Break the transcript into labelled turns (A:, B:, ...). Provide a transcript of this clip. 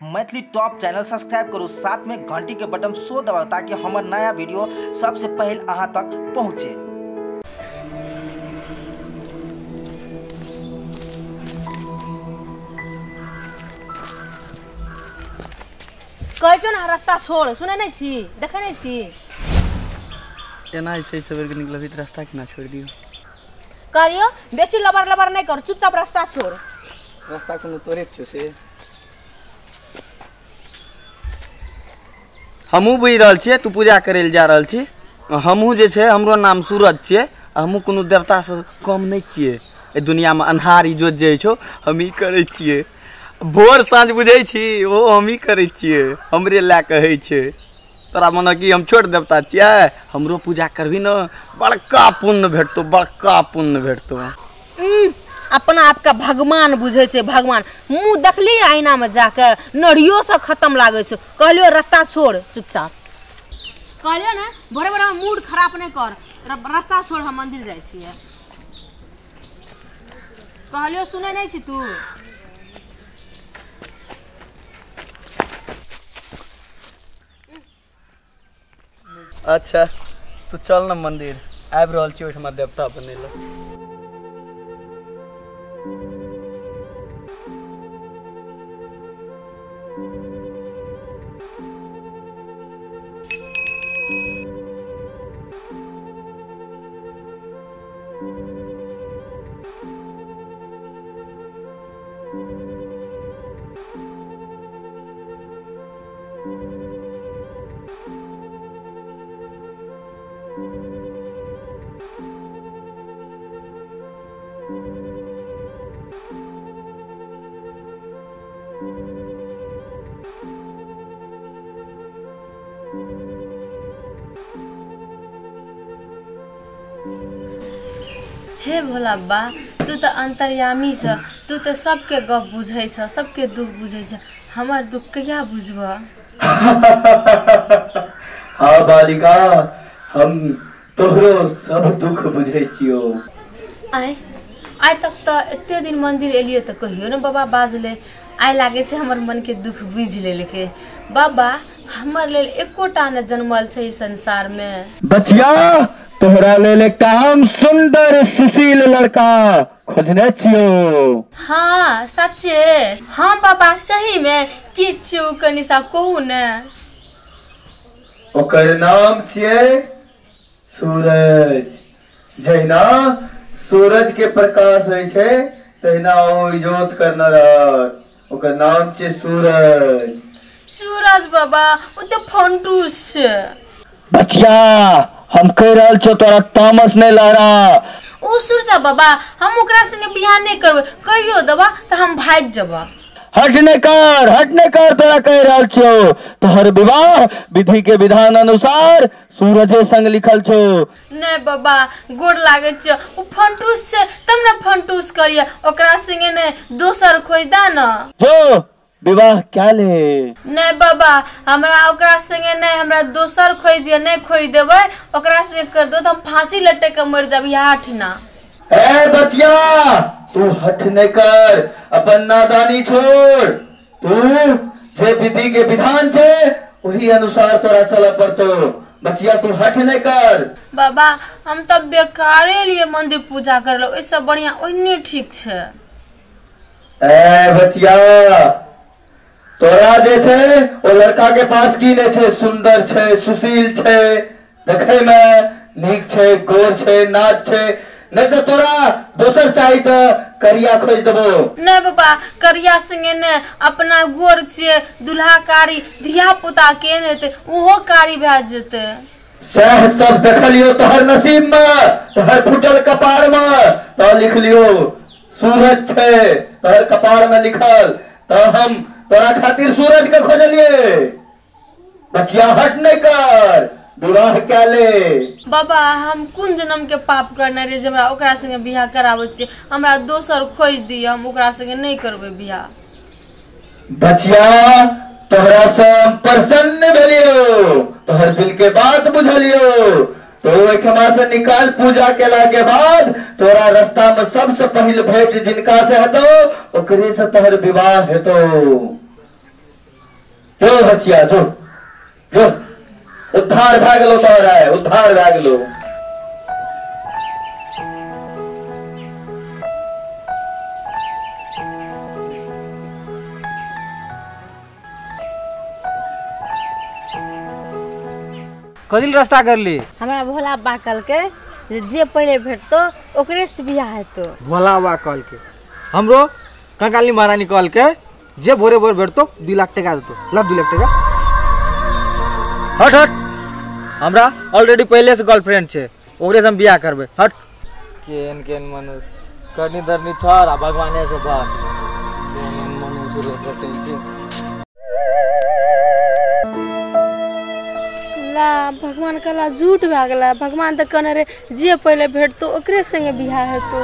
A: Maithili top channel subscribe करू, साथ में घंटी के बटन सो दबाउ ताकि हमर नया वीडियो सबसे पहले अहाँ तक पहुँचे।
B: कहै छौ ने रास्ता छोड़, सुनै नहि छी, देखै नहि छी।
C: एना ऐसे सबेर के निकलबी त रास्ता केना छोड़ दियो।
B: कहलियो बेसी लबर लबर नहि कर, चुपचाप रास्ता छोड़।
C: रास्ता कोनो तोरे छौ से हमहूँ बुझि रहल छियै तू पूजा करै लए जा रहल छी। हमहूँ जे छै हमरो नाम सूरज छियै, हमहूँ कोनो देवतासँ कम नहि छियै। एहि दुनियामे अन्हार इजोत जे छौ हमही करै छियै, भोर साँझ बुझै छी ओ हमही करै छियै, हमरे लए कऽ होइ छै। तोरा मने कि हम छोट देवता छियै? हमरो पूजा करबही ने बड़का पुण्य भेटतौ, बड़का पुण्य भेटतौ।
B: अपना आपके भगवान बुझै छै, भगवान मुँह देखली आईना में जाके नढ़ियो से खत्म लागै छै। कहलियो रास्ता छोड़ चुपचाप, कहलियो ने भोरे भोरे मूड खराब नहि कर, रास्ता छोड़, हम मंदिर जाइ छियै। कहलियो सुनै नहि छी तू।
C: अच्छा तू चल न मंदिर, आबि रहल छी ओहिठमा देवता बनेला।
D: हे भोला बा, तू तो अंतर्यामी छ, तू तो सबके गप बुझै छ, सबके दुख बुझै छ, हमर दुख कहिया बुझब?
C: हाँ बालिका, हम तोहरो सब दुख बुझै छियो।
D: आइ आइ तक तो एते दिन मंदिर एलियो तो कहियो न बाबा बाजले, आइ लागे छै हमर मन के दुख बुझि लेलकै। बाबा हमर लेल एकोटा न जन्मल छै संसार में।
C: बचिया तोहरा लेल एकटा हम सुंदर सुशील लड़का खोजने छियो।
D: हाँ सच्चे? हाँ बाबा सही में की छियो कनी सा कहू ने।
C: ओकर नाम छियै सूरज। जहिना सूरज के प्रकाश होइ छै तहिना ओ इजोत करना रहत, ओकर नाम छियै सूरज।
D: सूरज बाबा ओ तऽ फंटूस छै।
C: बचिया हम कह रहल छौ तोरा तामस नहीं लहरा।
D: ओ सूरज बाबा हम ओकरा संगे बियाह नहीं करबै, कहियो देबा तऽ हम भागि जेबा।
C: हट नहीं कर, हट नहीं कर, तोरा कह रहल छौ तोहर विवाह विधि के विधान अनुसार सूरजे संग लिखल छौ।
D: नहीं बाबा गोर लागे छियो, ओ फंटूस छै तब ने फंटूस करिए, ओकरा संगे नहीं दोसर खोज दा न।
C: जो विवाह क्या ले?
D: नहीं बाबा हमरा ओकरा संगे नहीं, हमरा दोसर खोज दिया, नहीं खोज देबै ओकरा संगे कर दो तो हम फांसी लटक के मर जाब। हट ना।
C: ए बचिया तू हट नहीं कर, अपन नादानी छोड़, तू जे विधि के विधान छे वही अनुसार तोरा चल पड़तो। बचिया तू हट नहीं कर।
D: बाबा हम तब बेकारे लिए मंदिर पूजा कर लो, ओहिसँ बढ़िया ओहिने ठीक छै।
C: ए बचिया तोरा जे छै ओ लड़का के पास की नहीं छै, सुंदर छै, सुशील छै, देखे में नीक छै, गोर छै, नाच छै, नहीं तो तोरा दोसर चाही तो करिया खोज देबो।
D: नहीं बाबा करिया संगे ने, अपना गोर छियै, दुल्हा कारी, धिया पुता के हेतै ओहो कारी भए जेतै।
C: सह सब देखलियो तोहर नसीब में, तोहर फूटल कपार में तो लिख लियो सूरज छै तोहर कपार में लिखल, तो हम तोरा खातिर सूरज के खोजलिए। बचिया हट नहीं कर, विवाह क्या ले।
D: बाबा हम कोन जन्म के पाप करने रहियै जे हमरा ओकरा संगे बियाह कराबै छियै, हमरा दोसर खोज दिअ, हम ओकरा संगे नहीं करबै बियाह।
C: बचिया तोहरा से हम प्रसन्न भेलियो, तोहर दिल के बात बुझलियो, तो ओहिठमा से निकाल पूजा केला के बाद तोरा रास्ता में सबसे पहिल भेंट जिनका से हेतो ओकरे से तोहर विवाह हेतो।
E: जो बचिया जो जो उद्धार भए गेलो तोहर आइ, उद्धार भए गेलो।
A: कदिल रास्ता करली?
D: हमरा भोला बाबा कहलकै जे पहिले भेटतो ओकरे से बियाह हेतो।
A: भोला बाबा कहलकै, हमरो कंकाली महारानी कहलकै जे भोरे भोरे भेटतो 2 लाख टका देतो। ला 2 लाख टका। हट हट, हमरा ऑलरेडी पहले से गर्लफ्रेंड छे, ओकरे से हम बियाह करबे। हट। केन केन मनुष्य करनी धरनी छर आ भगवाने से बात। केन मनुष्य रे भेटै छे।
D: ला भगवान कहला झूठ भए गेला। भगवान तऽ कहने रहे जे पहिले भेटतो ओकरे संगे बियाह हेतो।